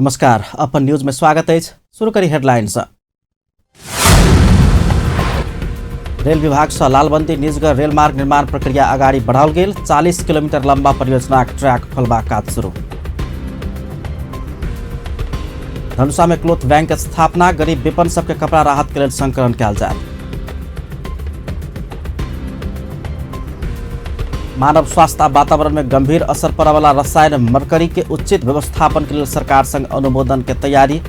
नमस्कार, अपन न्यूज में स्वागत अछि। शुरू करी हेडलाइन से। रेल विभाग से लालबंदी निजगढ़ रेल मार्ग निर्माण प्रक्रिया अगाडि बढ़ाओल गेल। 40 किलोमीटर लंबा परियोजनाक ट्रैक खोलबाक काज शुरू। धनुषा में क्लोथ बैंक स्थापना, गरीब विपन्न सबके कपड़ा राहत के लेल संकलन कयल जायत। मानव स्वास्थ्य आ वातावरण में गंभीर असर पड़यवला रसायन मरकरी के उचित व्यवस्थापन के लेल सरकार संग अनुमोदन के तैयारी।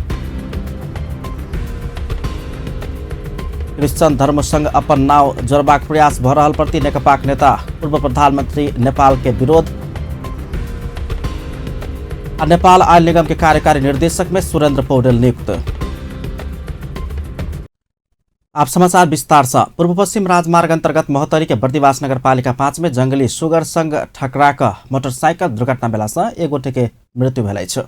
क्रिश्चियन धर्म संग अपन नाव जोड़बाक प्रयास भ रहल प्रति नेकपाक नेता पूर्व प्रधानमंत्री नेपाल के विरोध। आ नेपाल आयल निगम के कार्यकारी निर्देशक में सुरेंद्र पौडेल नियुक्त। आप समाचार विस्तार से। पूर्व पश्चिम राजमार्ग अंतर्गत महोत्तरी के बर्दिवास नगरपालिका 5 में जंगली सुगर संग ठकरा क मोटरसाइकिल दुर्घटना भेला से एक गोटे के मृत्यु भेल अछि,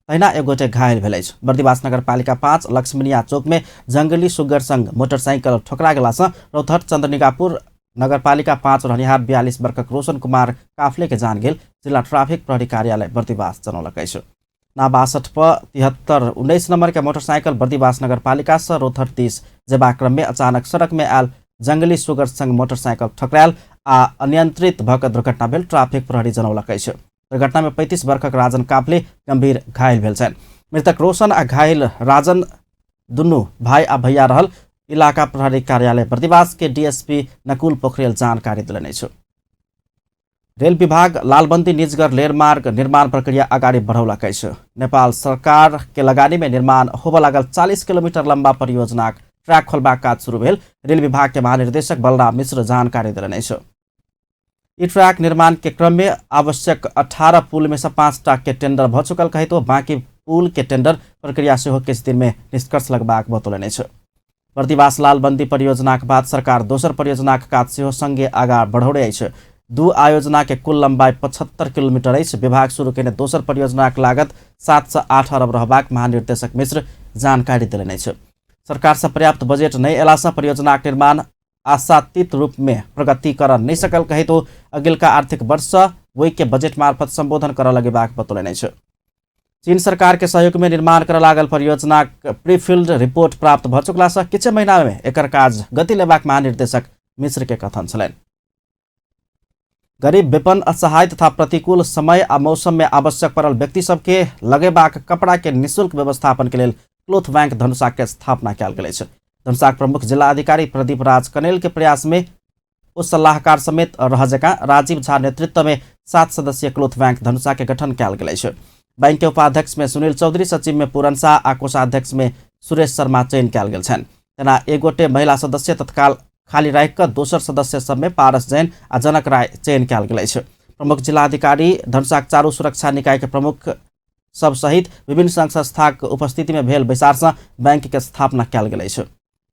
तहिना एक गोटे घायल भेल अछि। बर्दिवास नगरपालिका 5 लक्ष्मणिया चौक में जंगली सुगर संग मोटरसाइकिल ठोकरा गेला से रौतहट चंद्रनिगापुर नगरपालिका 5 रहनिहार 42 वर्षक रोशन कुमार काफले के जान गेल जिला ट्राफिक प्रहरी कार्यालय बर्दिवास जनौलक अछि। ना 62 प 73 19 नंबर के मोटरसाइकिल बर्दिवास नगरपालिका से रौतहट 30 जेबाक क्रम में अचानक सड़क में आयल जंगली सुगर संग मोटरसाइकिल ठकरायल आ अनियंत्रित भऽ कऽ दुर्घटना भेल ट्राफिक प्रहरी जनौलक अछि। दुर्घटना में 35 वर्षक राजन काफले गंभीर घायल भेल छनि। मृतक रोशन आ घायल राजन दुनू भाई आ भैया रहल इलाका प्रहरी कार्यालय बर्दिवास के डीएसपी नकुल पोखरेल जानकारी देलनि अछि। रेल विभाग लालबंदी निजगढ़ रेल मार्ग निर्माण प्रक्रिया अगाडि बढ़ौलक अछि। नेपाल सरकार के लगानी में निर्माण होबय लागल 40 किलोमीटर लंबा परियोजनाक ट्रैक खोलबाक काज शुरू भेल रेल विभाग के महानिर्देशक बलराम मिश्र जानकारी देलनि अछि। ई ट्रैक निर्माण के क्रम में आवश्यक 18 पुल में से 5टा के टेंडर भ चुकल कहितो बाकी पुल के टेंडर प्रक्रिया सेहो किछु दिन में निष्कर्ष लगबाक बतौलनि अछि। बर्दिवास लालबंदी परियोजनाक बाद सरकार दोसर परियोजनाक काज सेहो संगे आगा बढ़ौने अछि। दू आयोजना के कुल लंबाई 75 किलोमीटर अछि। विभाग शुरू केने दोसर परियोजनाक लागत 7 से 8 अरब रहबाक महानिर्देशक मिश्र जानकारी देलनि अछि। सरकार से पर्याप्त बजट नहि अयला से परियोजनाक निर्माण आशातीत रूप में प्रगति कर नहि सकल कहितो अगिलका आर्थिक वर्ष ओहि के बजट मार्फत संबोधन करऽ लगेबाक बतौलनि अछि। चीन सरकार के सहयोग में निर्माण करऽ लागल परियोजनाक प्रीफिल्ड रिपोर्ट प्राप्त भऽ चुकला से किछु महीना में एकर काज गति लेबाक महानिर्देशक मिश्र के कथन छलनि। गरीब, विपन्न, असहाय तथा प्रतिकूल समय आ मौसम में आवश्यक पड़ल व्यक्ति सबके लगेबाक कपड़ा के निःशुल्क व्यवस्थापन के लेल क्लोथ बैंक धनुषा के स्थापना कयल गेल अछि। धनुषाक प्रमुख जिला अधिकारी प्रदीप राज कनेल के प्रयास में ओ सलाहकार समेत रह जकाँ राजीव झा नेतृत्व में 7 सदस्यीय क्लोथ बैंक धनुषा के गठन कयल गेल अछि। बैंक के उपाध्यक्ष में सुनील चौधरी, सचिव में पूरन शाह आ कोषाध्यक्ष में सुरेश शर्मा चयन कयल गेल छनि। तेना एक गोटे महिला सदस्य तत्काल खाली राखि कऽ दोसर सदस्य सब में पारस जैन आ जनक राय चयन कयल गेल अछि। प्रमुख जिलाधिकारी धनुषाक चारू सुरक्षा निकाय के प्रमुख सब सहित विभिन्न संघ संस्थाक उपस्थिति में भेल बैसार से बैंक के स्थापना कयल गेल अछि।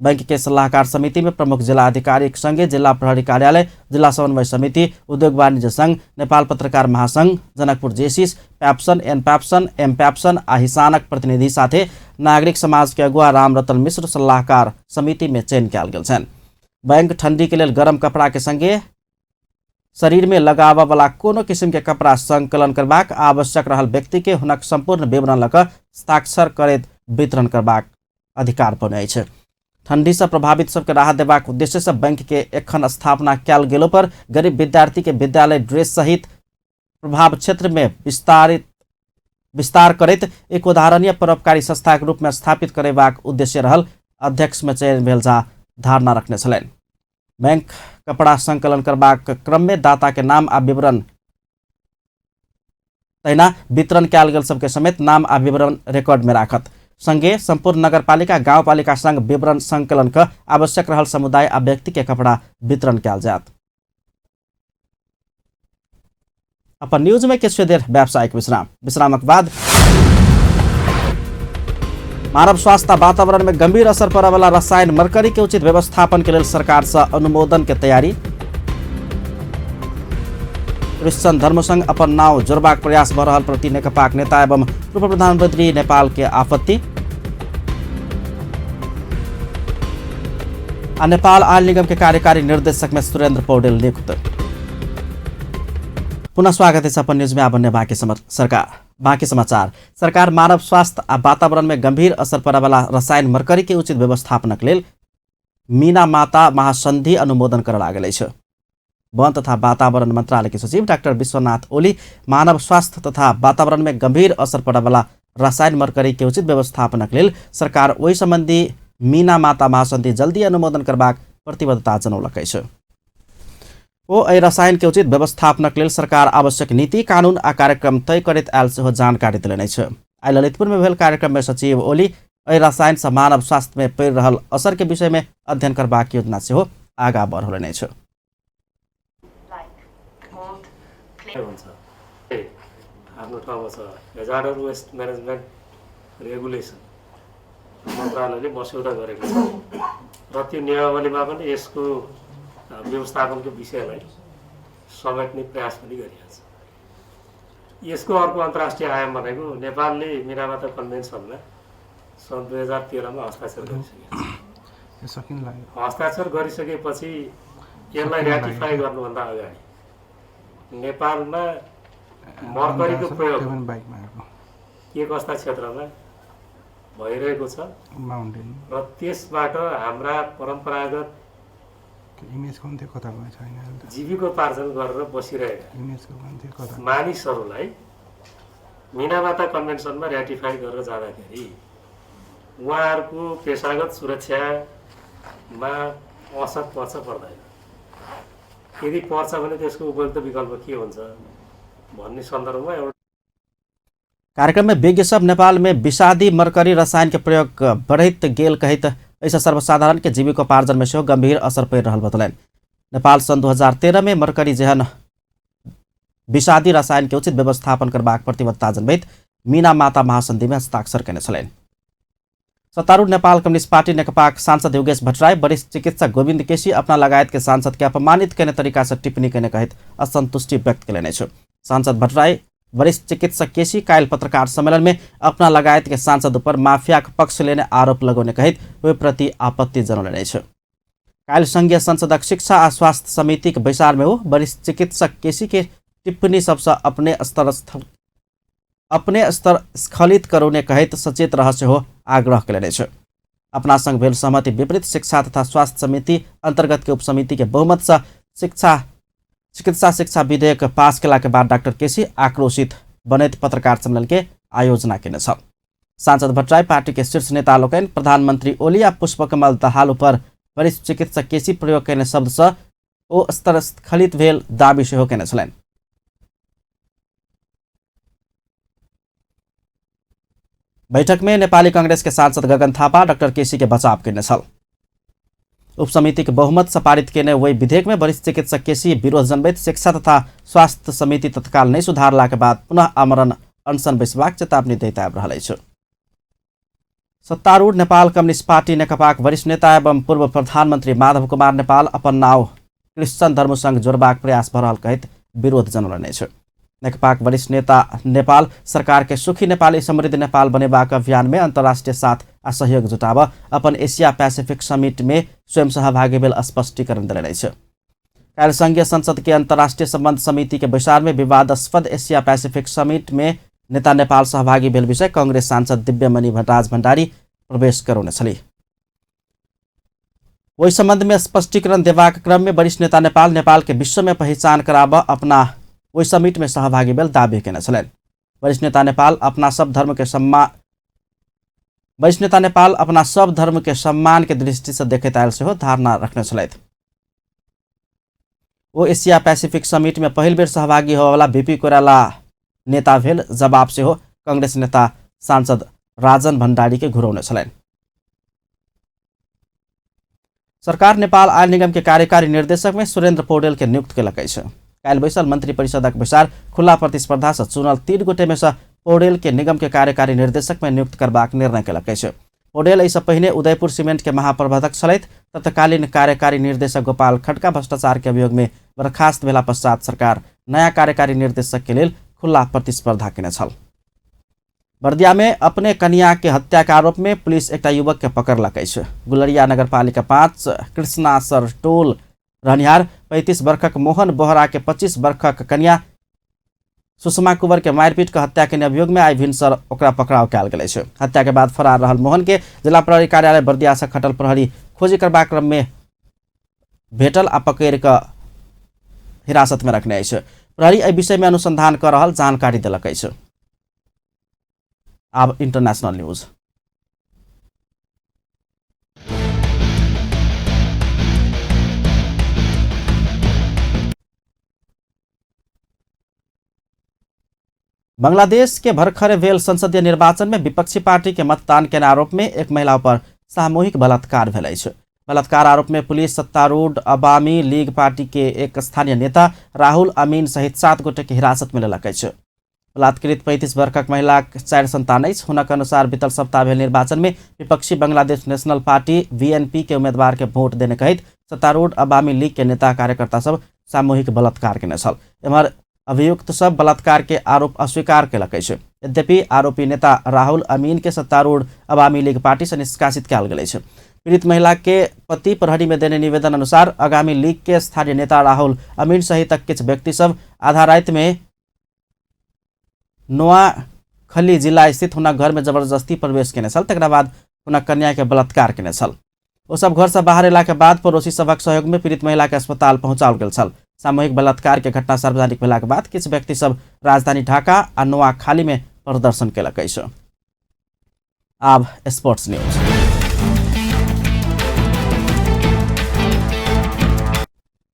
बैंक के सलाहकार समिति में प्रमुख जिला अधिकारी संगे जिला प्रहरी कार्यालय, जिला समन्वय समिति, उद्योग वाणिज्य संघ, नेपाल पत्रकार महासंघ, जनकपुर जेसिस, प्याप्सन, एन प्याप्सन, एम प्याप्सन आ हिसानक प्रतिनिधि साथे नागरिक समाज के अगुआ रामरतन मिश्र सलाहकार समिति में चयन कयल गेल छनि। बैंक ठंडी के लेल गरम कपड़ा के संगे शरीर में लगाबऽ वाला कोनो किसिम के कपड़ा संकलन करबाक आवश्यक रहल व्यक्ति के हुनक संपूर्ण विवरण लऽ कऽ हस्ताक्षर करैत वितरण करबाक अधिकार पौने अछि। ठंडी से प्रभावित सबके राहत देबाक उद्देश्य से बैंक के एखन स्थापना कयल गेलो पर गरीब विद्यार्थी के विद्यालय ड्रेस सहित प्रभाव क्षेत्र में विस्तार करैत एक उदाहरणीय परोपकारी संस्था के रूप में स्थापित करेबाक उद्देश्य रहल अध्यक्ष में चयन भेल झा धारणा रखने छलनि। बैंक कपड़ा संकलन करबाक क्रम में दाता के नाम आ विवरण तहिना वितरण कयल गेल सबके समेत नाम आ विवरण रिकॉर्ड में राखत। संगे संपूर्ण नगरपालिका गाउँपालिका संग विवरण संकलन क आवश्यक रहल समुदाय आ व्यक्ति के कपड़ा वितरण कयल जायत। अपन न्यूज में किछु देर व्यावसायिक विश्राम, विश्रामक बाद मानव स्वास्थ्य वातावरण में गंभीर असर पड़य वाला रसायन मरकरी के उचित व्यवस्थापन के लेल सरकार से अनुमोदन के तैयारी। क्रिश्चियन धर्म संग अपन नाव जोड़बाक प्रयास भ रहल प्रति नेकपाक नेता एवं पूर्व प्रधानमंत्री नेपाल के आपत्ति। आ नेपाल आयल निगम के कार्यकारी निर्देशक में सुरेंद्र पौडेल नियुक्त। पुनः स्वागत है अपन न्यूज में। आब अन्य बाकी सरकार बाकी समाचार। सरकार मानव स्वास्थ्य आ वातावरण में गंभीर असर पड़े वाला रसायन मरकरी के उचित व्यवस्थापनक लेल मीना माता महासंधि अनुमोदन कर लागल अछि। वन तथा वातावरण मंत्रालय के सचिव डाक्टर विश्वनाथ ओली मानव स्वास्थ्य तथा वातावरण में गंभीर असर पड़े वाला रसायन मरकरी के उचित व्यवस्थापनक लेल सरकार ओहि संबंधी मीना माता महासंधि जल्दी अनुमोदन करबाक प्रतिबद्धता जनौलक अछि। ओ एहि रसायन के उचित व्यवस्थापनक लेल सरकार आवश्यक नीति, कानून आ कार्यक्रम तय करैत आयल सेहो जानकारी देलनि अछि। आइ ललितपुर में भेल कार्यक्रम में सचिव ओली एहि रसायन सँ मानव स्वास्थ्य में पड़ि रहल असर के विषय में अध्ययन करबाक योजना सेहो आगा बढ़ौलनि अछि। हुन्छ, आफ्नो ठाउँमा छ। हेजार्डस वेस्ट म्यानेजमेन्ट रेगुलेसन मन्त्रालयले मस्यौदा गरेको छ र त्यो नियमावलीमा पनि यसको व्यवस्थापनको विषयलाई समेट्ने प्रयास पनि गरिएको छ। यसको अर्को अन्तर्राष्ट्रिय आयाम भनेको नेपालले मिनामाता कन्भेन्सनमा सन् 2013मा हस्ताक्षर गरिसकेको छ। हस्ताक्षर गरिसकेपछि यसलाई ऱ्याटिफाई गर्नुभन्दा अगाडि नेपालमा मर्करीको प्रयोग के कस्ता क्षेत्रमा भइरहेको छ र त्यसबाट हाम्रा परम्परागत जीविकोपार्जन गरेर बसिरहेका मानिसहरूलाई मिनामाता कन्भेन्सनमा ऱ्याटिफाई गरेर जाँदाखेरि उहाँहरूको पेसागत सुरक्षामा असर पर्छ पर्दैन, यदि पर्छ भने त्यसको उपयुक्त विकल्प के हुन्छ भन्ने सन्दर्भमा एउटा कार्यक्रम में विज्ञ सब नेपाल में विषादी मरकरी रसायन के प्रयोग बढ़ैत गेल कहैत एहिसँ सर्वसाधारण के जीविकोपार्जन में सेहो गंभीर असर पड़ि रहल बतौलनि। नेपाल सन् 2013 में मरकरी जेहन विषादी रसायन के उचित व्यवस्थापन करबाक प्रतिबद्धता जनबैत मीना माता महासंधि में हस्ताक्षर केने छलनि। सत्तारूढ़ नेपाल कम्युनिस्ट पार्टी नेकपाक सांसद योगेश भट्टराई वरिष्ठ चिकित्सक गोविन्द केसी अपना लगायत के सांसद के अपमानित केने तरीका से टिप्पणी केने कहैत असंतुष्टि व्यक्त केलनि अछि। सांसद भट्टराई वरिष्ठ चिकित्सक केसी काल्हि पत्रकार सम्मेलन में अपना लगायत के सांसद ऊपर माफिया के पक्ष लेने आरोप लगौने कहैत ओहि प्रति आपत्ति जनौलनि अछि। काल्हि संघीय संसदक शिक्षा आ स्वास्थ्य समितिक बैसार में ओ वरिष्ठ चिकित्सक केसी के टिप्पणी सबसँ अपने स्तर स्खलित करौने कहैत सचेत रह सेहो आग्रह केलनि अछि। अपना संग भेल सहमति विपरीत शिक्षा तथा स्वास्थ्य समिति अंतर्गत के उपसमिति के बहुमत से चिकित्सा शिक्षा विधेयक पास केला के बाद डाक्टर केसी आक्रोशित बनैत पत्रकार सम्मेलन के आयोजना केने छल। सांसद भट्टराई पार्टी के शीर्ष नेता लोकनि प्रधानमंत्री ओली आ पुष्पकमल दाहाल ऊपर वरिष्ठ चिकित्सक केसी प्रयोग केने शब्द से ओ स्तर स्खलित भेल दावी सेहो केने छलनि। बैठक में नेपाली कांग्रेस के सांसद गगन थापा डाक्टर केसी के बचाव केने छल। उपसमिति के बहुमत से पारित केने वही विधेयक में वरिष्ठ चिकित्सक केसी विरोध जनबैत शिक्षा तथा स्वास्थ्य समिति तत्काल नहीं सुधारला के बाद पुनः आमरण अनशन बैसबाक चेतावनी दैत आबि रहल अछि। सत्तारूढ़ नेपाल कम्युनिस्ट पार्टी नेकपाक वरिष्ठ नेता एवं पूर्व प्रधानमंत्री माधव कुमार नेपाल अपन नाव क्रिश्चियन धर्मसंग जोड़बाक प्रयास भऽ रहल कहैत विरोध जनौलनि अछि। नेकपाक वरिष्ठ नेता नेपाल सरकार के सुखी नेपाली समृद्ध नेपाल बनेबाक अभियान में अंतर्राष्ट्रीय साथ आ सहयोग जुटाब अपन एशिया पैसिफिक समिट में स्वयं सहभागी भेल स्पष्टीकरण देलनि अछि। काल्हि संघीय संसद के अंतर्राष्ट्रीय संबंध समिति के बैसार में विवादास्पद एशिया पैसिफिक समिट में नेता नेपाल सहभागी भेल विषय कांग्रेस सांसद दिव्यमणि राज भण्डारी प्रवेश करौने छलीह। ओहि संबंध में स्पष्टीकरण देबाक क्रम में वरिष्ठ नेता नेपाल नेपाल के विश्व में पहिचान कराब अपना ओहि समिट में सहभागी भेल दावी केने छलनि। वरिष्ठ नेता नेपाल अपना सब धर्म के सम्मान वरिष्ठ नेता नेपाल अपना सब धर्म के सम्मान के दृष्टि से देखैत आयल सेहो धारणा रखने छलथि। ओ एशिया पैसिफिक समिट में पहिल बेर सहभागी होबयवला बीपी कोइराला नेता भेल जवाब सेहो कांग्रेस नेता सांसद राजन भण्डारी के घुरौने छलनि। सरकार नेपाल आयल निगम के कार्यकारी निर्देशक में सुरेन्द्र पौडेल के नियुक्त केलक अछि। काल्हि बैसल मंत्री परिषदक बैसार खुला प्रतिस्पर्धा से चुनल 3 गोटे में से पौडेल के निगम के कार्यकारी निर्देशक में नियुक्त करबाक निर्णय केलक अछि। पौडेल एहिसँ पहिने उदयपुर सीमेंट के महाप्रबंधक छलथि। तत्कालीन कार्यकारी निर्देशक गोपाल खड्का भ्रष्टाचार के अभियोग में बर्खास्त भेला पश्चात सरकार नयाँ कार्यकारी निर्देशक के लेल खुला प्रतिस्पर्धा केने छल। बर्दिया में अपने कनिया के हत्या के आरोप में पुलिस एकटा युवक के पकड़लक अछि। गुलरिया नगरपालिका 5 कृष्णासर टोल रहनिहार 35 वर्षक मोहन बोहरा के 25 वर्षक कनिया सुषमा कुंवर के मारिपीट के हत्या के अभियोग में आइ भिनसर ओकरा पकड़ाव कयल गेल अछि। हत्या के बाद फरार रहल मोहन के जिला प्रहरी कार्यालय बर्दिया से खटल प्रहरी खोजी करबाक क्रम में भेटल आ पकड़ि कऽ हिरासत में रखने अछि। प्रहरी एहि विषय में अनुसंधान कऽ रहल जानकारी देलक अछि। आब इंटरनेशनल न्यूज। बांग्लादेश के भरखरे भेल संसदीय निर्वाचन में विपक्षी पार्टी के मतदान के आरोप में एक महिला पर सामूहिक बलात्कार भेल अछि। बलात्कार आरोप में पुलिस सत्तारूढ़ अवामी लीग पार्टी के एक स्थानीय नेता राहुल अमीन सहित 7 गोटे के हिरासत में लेलक अछि। बलात्कृत 35 वर्षक महिलाक 4 संतान अछि। हुनक अनुसार बीतल सप्ताह भेल निर्वाचन में विपक्षी बांग्लादेश नेशनल पार्टी बीएनपी के उम्मीदवार के वोट देने कहित सत्तारूढ़ अवामी लीग के नेता कार्यकर्ता सब सामूहिक बलात्कार केने छल। एम्हर अभियुक्त सब बलात्कार के आरोप अस्वीकार केलक अछि। यद्यपि आरोपी नेता राहुल अमीन के सत्तारूढ़ अवामी लीग पार्टी से निष्कासित कयल गेल अछि। पीड़ित महिला के पति प्रहरी में देने निवेदन अनुसार आगामी लीग के स्थानीय नेता राहुल अमीन सहित किछु व्यक्ति सब आधा राति में नोआखली जिला स्थित हुनक घर में जबरदस्ती प्रवेश केने छल। तकरा बाद हुनक कन्या के बलात्कार केने छल। ओ सब घर से बाहर एला के बाद पड़ोसी सभक सहयोग में पीड़ित महिला के अस्पताल पहुंचाओल गेल छल। सामूहिक बलात्कार के घटना सार्वजनिक भेला के बाद किछु व्यक्ति सब राजधानी ढाका आ नोआखाली में प्रदर्शन केलक अछि। आब स्पोर्ट्स न्यूज।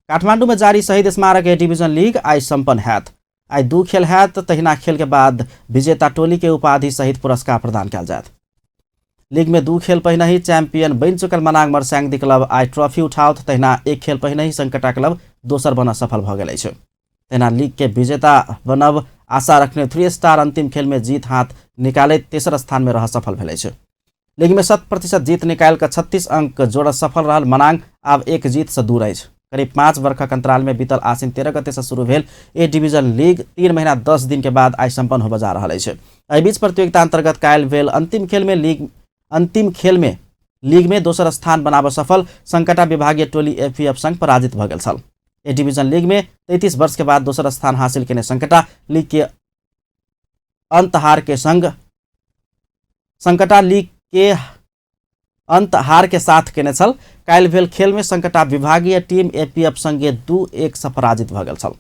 काठमांडू में जारी शहीद स्मारक ए डिवीजन लीग आइ संपन्न हैत। आइ 2 खेल हैत, तहिना खेल के बाद विजेता टोली के उपाधि सहित पुरस्कार प्रदान कयल जायत। लीग में 2 खेल पहिने ही चैंपियन बनि चुकल मनांग मरस्यांगदी क्लब आइ ट्रॉफी उठाओत, तहिना 1 खेल पहिने ही संकटा क्लब दोसर बनऽ सफल भऽ गेल अछि। तहिना लीग के विजेता बनब आशा रखने 3 स्टार अंतिम खेल में जीत हाथ निकालैत तेसर स्थान में रह सफल भेल अछि। लीग में 100% जीत निकालि कऽ 36 अंक जोड़ सफल रहल मनांग आब 1 जीत से दूर अछि। करीब 5 वर्षक अंतराल में बीतल आश्विन 13 गते से शुरू भेल ए डिवीजन लीग 3 महीना 10 दिन के बाद आइ संपन्न होबय जा रहल अछि। एहि बीच प्रतियोगिता अंतर्गत काल्हि भेल अंतिम खेल में लीग में दोसर स्थान बनाबऽ सफल संकटा विभागीय टोली एफपीएफ संग पराजित भऽ गेल छल। ए डिवीजन लीग में 33 वर्ष के बाद दोसर स्थान हासिल केने संकटा लीग के अंत हार के संग संकटा लीग के अंत हार के साथ केने छल। काल्हि भेल खेल में संकटा विभागीय टीम एपीएफ संगे 2-1 से पराजित भऽ गेल छल।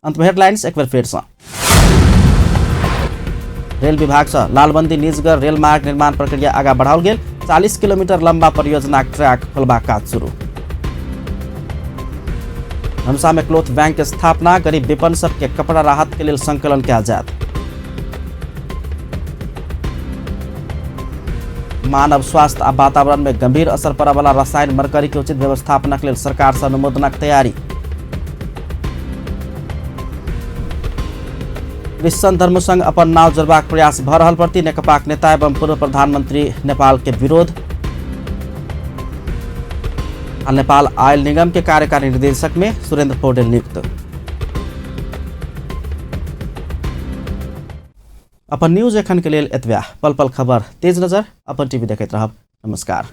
अंत में हेडलाइंस एक बेर फेर से। रेल विभाग से लालबंदी निजगढ़ रेल मार्ग निर्माण प्रक्रिया आगा बढ़ाओल गेल। 40 किलोमीटर लंबा परियोजना ट्रैक खोलबाक काज शुरू। धनुषा में क्लोथ बैंक के स्थापना, गरीब विपन्न सबके कपड़ा राहत के लेल संकलन कयल जायत। मानव स्वास्थ्य आ वातावरण में गंभीर असर पड़य वाला रसायन मरकरी के उचित व्यवस्थापनक लेल सरकार से अनुमोदनक तैयारी। क्रिश्चियन धर्म संग अपन नाव जोड़बाक प्रयास भऽ रहल प्रति नेकपाक नेता एवं पूर्व प्रधानमंत्री नेपाल के विरोध। आ नेपाल आयल निगम के कार्यकारी निदेशक में सुरेंद्र पौडेल नियुक्त। अपन न्यूज एखन के लेल एतबे। पल पल खबर तेज नजर अपन टीवी देखैत रहब। नमस्कार।